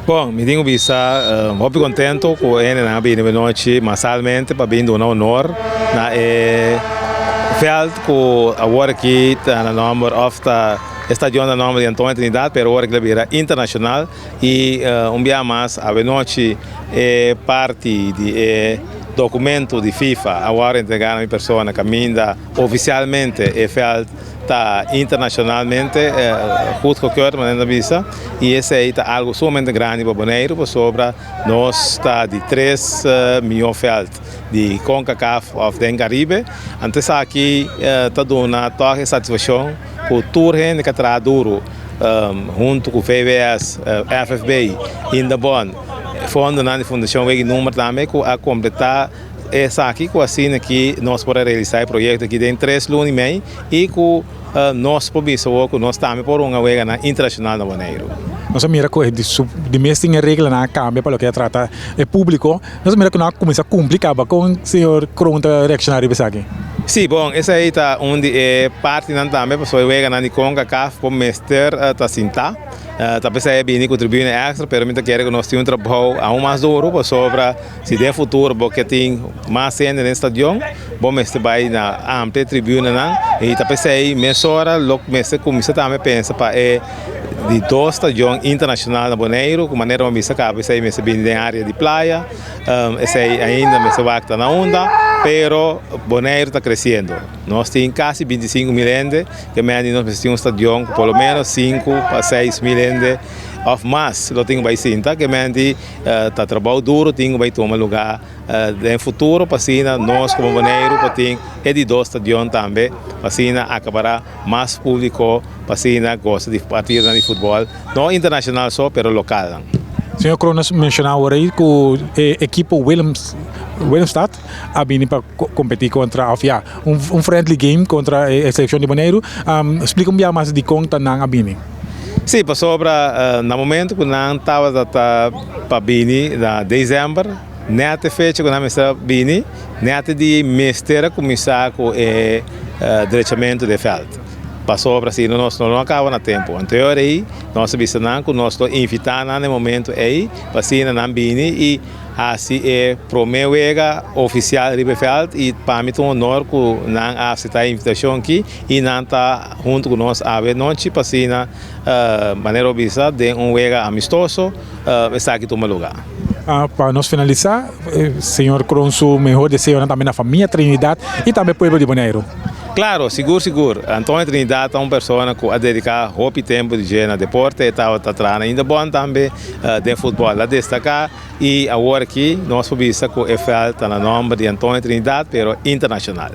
Bon, mi tin ku bisa hopi kontentu ku hendenan a bini anochi masalmente pa bin duna honor na e vèlt ku awor aki ta na nòmber òf ta e stadion ta na nòmber di Antonio Trinidad pero awor aki ta bira internashonal i un bia mas awenochi e parti di e dokumento di FIFA a wòrdu entregá na mi persona kaminda ofisialmente e vèlt ta internacionalmente goedgekeurd, manera nan ta bisa, y esey ta algo sumamente grandi pa Boneiru pasobra nos ta di tres miho veld di Concacaf of den Caribe. Anto esaki ta duna tog e satisfaccion cu tur hende cu a traha duro hunto cu VWS, FFB, Indabon, fondonan di Fundacion Weg'i Number tambe cu a completa Esaki ku asina ki nos por a realisá e proyekto aki den tres luna i mei i ku nos por bisa awor ku nos tambe por hunga weganan internashonal na Boneiru. Nos a mira ku di mes tin e reglanan a kambia pa loke a trata e públiko. Nos a mira ku nan a kuminsá kumpli kaba. Kon señor Kroon ta reakshoná riba esaki? Sí, bon, esei ta un di e partinan tambe pasobra e weganan di Concacaf por mester ta sintá. Ta p'esei a bini ku tribuna èkstra, pero mi ta kere ku nos tin un trabou aun mas duru pasobra Si den futuro bo ke tin mas hende den stadion, bo mester bai na amplia tribunanan i ta p'esei mesora lo mester kuminsá tambe pensa pa e di dos stadion internashonal na Boneiru ku manera bo a bisa kaba esei mester bini den área di playa, esei ainda mester wak ta na unda, pero Boneiru ta kresiendo. Nos tin kasi 25.000 hende, ke mende di nos mester tin un stadion ku por lo menos 5 pa 6 mil hende òf mas lo tin ku bai sinta, ke mende Ta trabou duro tin ku bai tuma lugá den futuro pa asina nos komo Boneiru por tin e di dos stadion tambe pa asina akapará mas públiko pa asina gosa di partidonan di futbòl no internashonal so pero lokalnan. Señor Kroon a menshoná awor ei ku e ekipo Willemstad a bini pa kompetí kontra òf ya un friendly game kontra e selekshon di Boneiru. Splika un bia mas dikon ta nan a bini. Sí, pasobra na momento ku nan tabata ta pa bini na desèmber, nèt e fecha ku nan mester a bini, nèt e dia mester a kuminsá ku e drechamentu di e vèlt. Pasobra si no nos no a kaba na tempu. Anto e ora ei nos a bisa nan ku nos lo invitá nan na e momento ei pa asina nan bini i hasi e promé wega ofisial riba e vèlt i pa mi ta un honor ku nan a aseptá e invitashon aki i nan ta huntu ku nos awe nochi pa asina manera bo bisa den un wega amistoso esaki tuma lugá. Pa nos finalisá, señor Kroon su mehor deseonan tambe na famia Trinidad i tambe pueblo di Boneiru. Claro, sigur sigur. Antonio Trinidad ta un persona ku a dediká hopi tempu di dje na deporte, e tabata traha na Indebon tambe den futbòl a destaká i awor aki nos por bisa ku e vèlt ta na nòmber di Antonio Trinidad pero internashonal.